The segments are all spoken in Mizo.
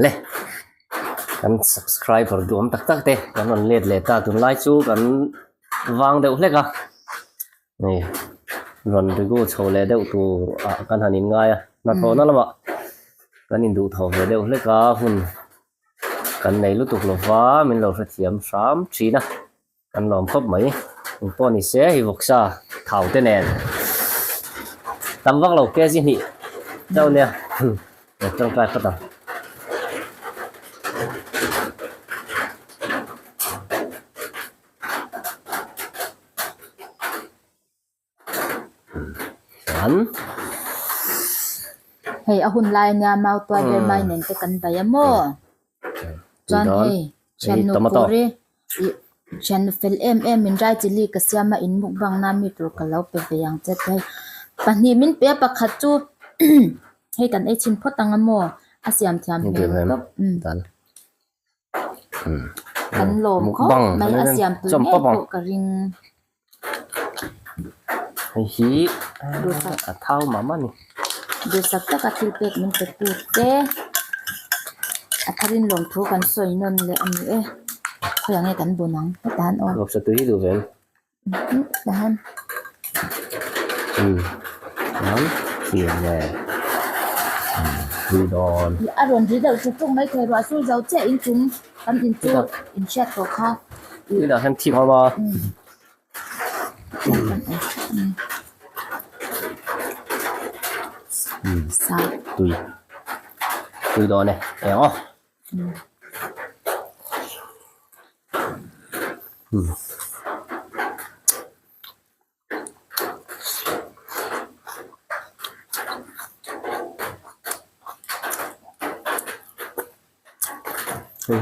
Le kan subscriber duhawm tak tak te kan rawn let leh ta tunlai chu kan vang deuh hlek a hei rawn regu chho leh deuh tur ah kan han inngai a hnathawhna lamah kan induhthawh ve deuh hlek a hun kan nei lutuk lova min lo hrethiam hram thin a. Kan lawm khawp mai. Eng pawh ni se hei vawksa thau te nen tam vak lo kg hnih chauh nia lo tangkai phawt ang. Chuan. Hei a hun lai ania mau tuai ber mai nen te kan bai a maw. Chuan hei thiannu kuri ih thiannu fel em em in dry chilli ka siam a in mukbang na mi tur ka lo pe ve ang che te hei pahnih min pe a pakhat chu hei kan ei chhin phawt ang a maw a siam thiam hmel tawp. Kan lawm khawp mai a siam tui ngei pawh ka ring. Hei hi a thau mah mah a ni. Duhsak taka thil pek min pe tu te a tharin lawmthu kan sawi nawn leh a ni e. Khawiah nge kan bun ang hetah han aw. Vawksa tui hi duh ve em? Hetah han. Chuan thir nge tui dawn. A rawn ri deuh tuk tuk mai thei ruah sur zo chiah inchung kan in chu inhriat tawh kha. Tunah hian thim a awm a. Tui tui dawn e eng aw. Hei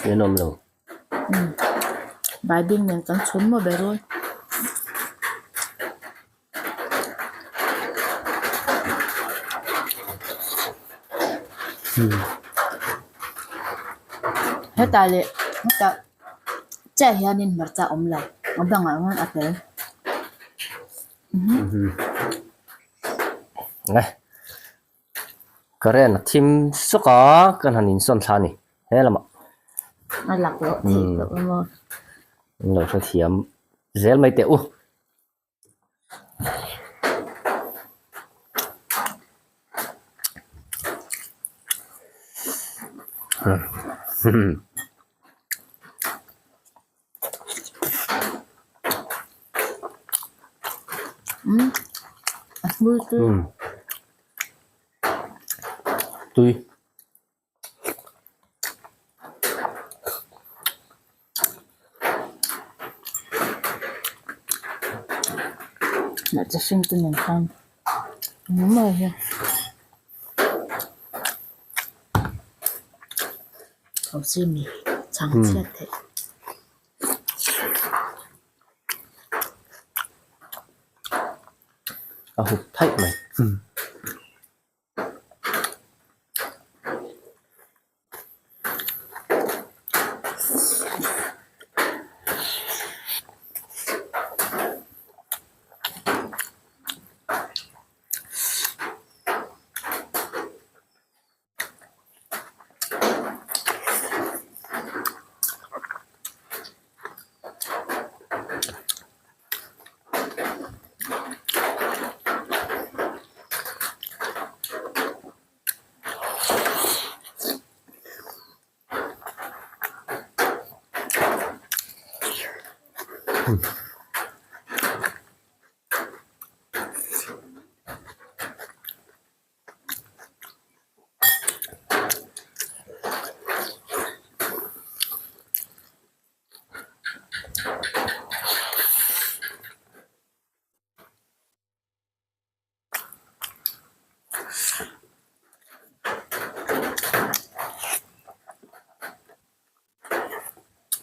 hi a nawm lo. Baibing nen kan chhun maw ber u. Hetah leh hetah chiah hianin hmarcha a awm lo a bangah hian a tel. Current a thim sawk a kan han insawn thla a ni he lamah. A lak loh theih tawh emaw. An lo hrethiam zel mai teh u. Tui. Hmarcha hring te nen khan engemaw hi thosi mi chhang chhiat theih. A hup thaih mai.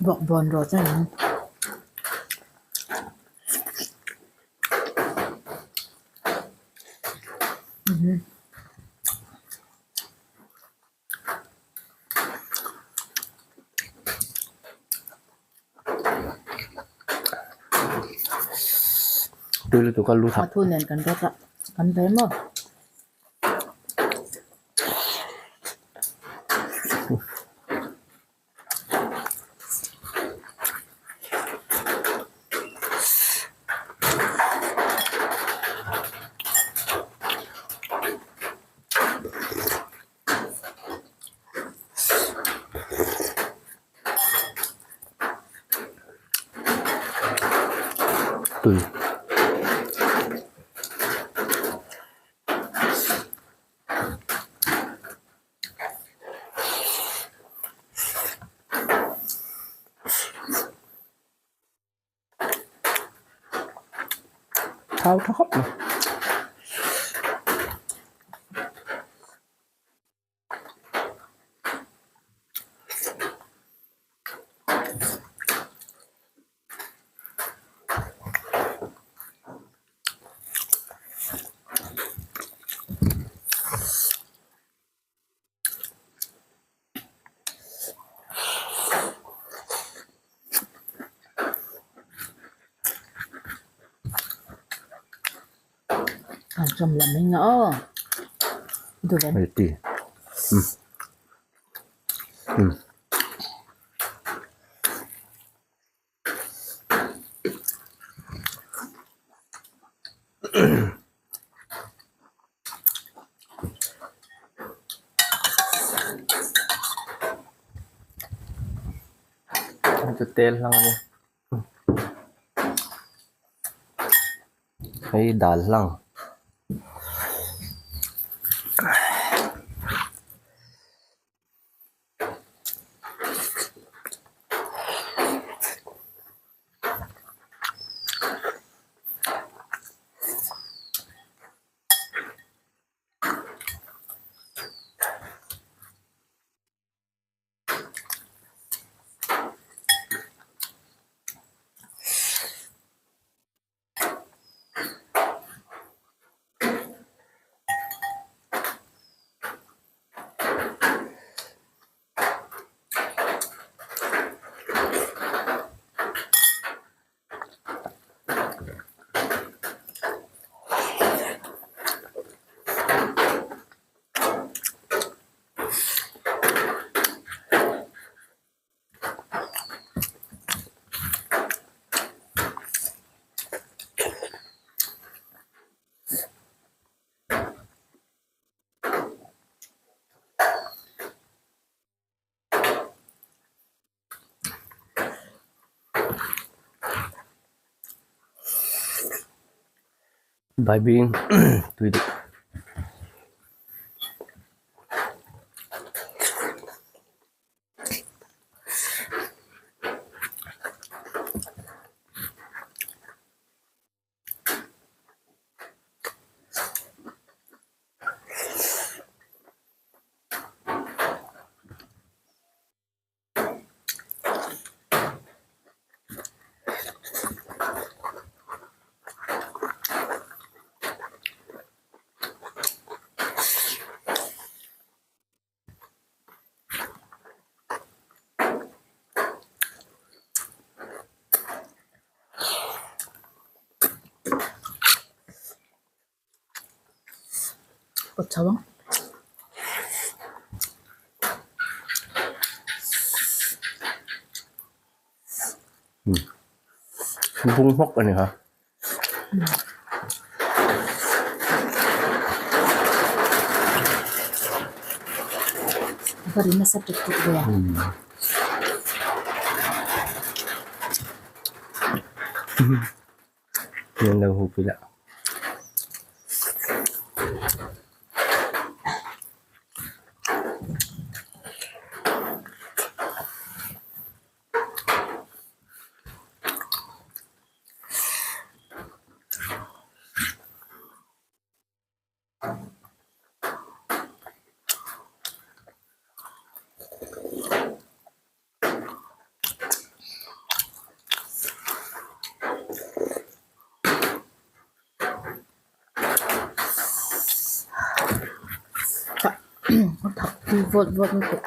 Bawkbawn rawt a ni. Tui lutuk a lu thak. A thu nen kan rawt a, kan ve maw? Tui. Thau tha khawp mai. Tel hlang a nia hei dal hlang. Baibing tui duh. Kawt chho ang. Bung hmawk a ni kha. A va ri nasa tuk tuk ve a. Nan lo hup ila. Vawt vawt lutuk.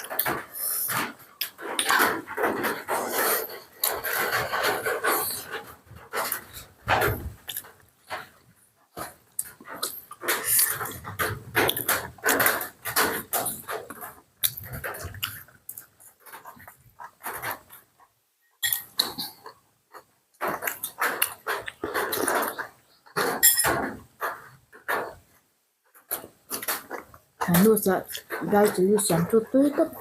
Dai chilli siam chu tui tawp.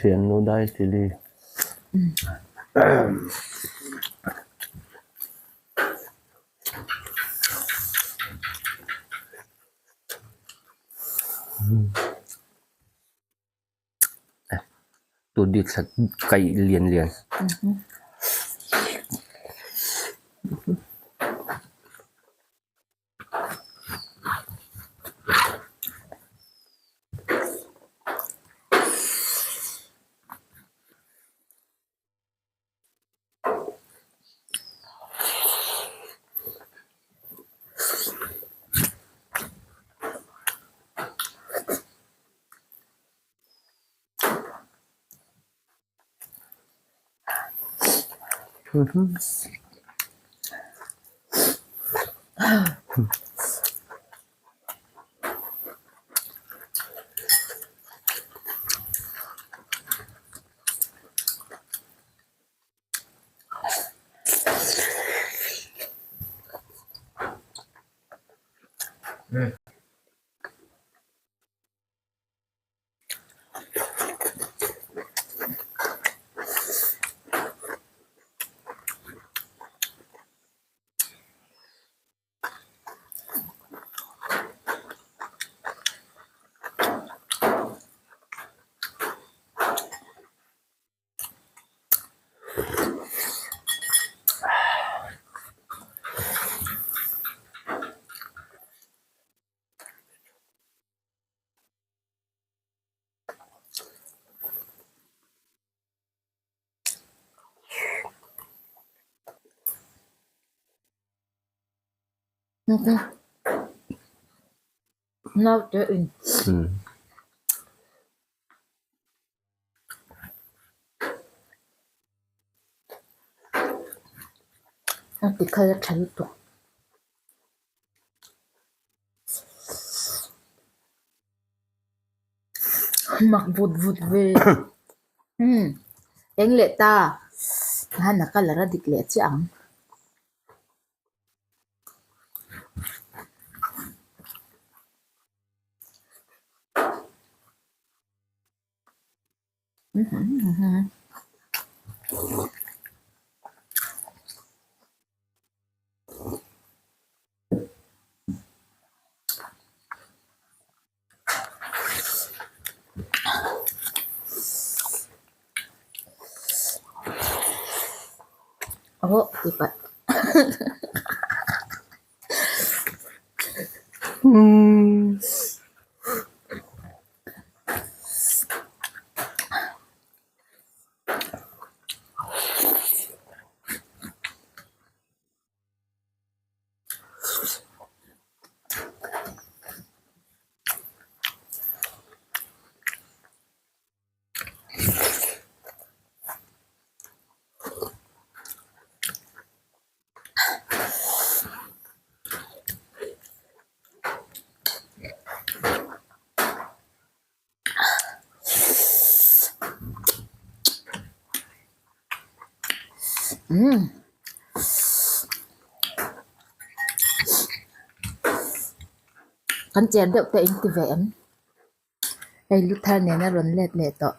Thiannu dai chilli. Tudi thla kaih lian lian. Naute in. A ti khal a tha lutuk. Mak vut vut ve. Umm eng leh ta han a colour a dik leh chiah ang. Aw ti pah. Umm. Kan chen deuh te in ti ve em? Hei lu thar nen a rawn let leh tawh.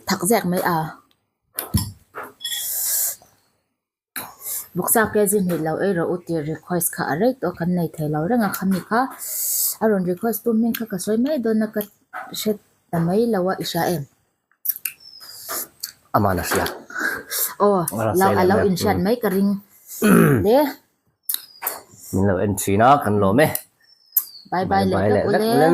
Thak zek mai a. Bawksa kg hnih lo ei rawh u tih request kha a rei tawh kan nei thei lo reng a khami kha a rawn request tum hming kha ka sawi mai dawn a ka hre ta mai lo a i hria em? Aman a hria. Aw lo a lo inhriat mai ka ring le. Min lo en thin a kan lawm e. Bye bye leh vek ule.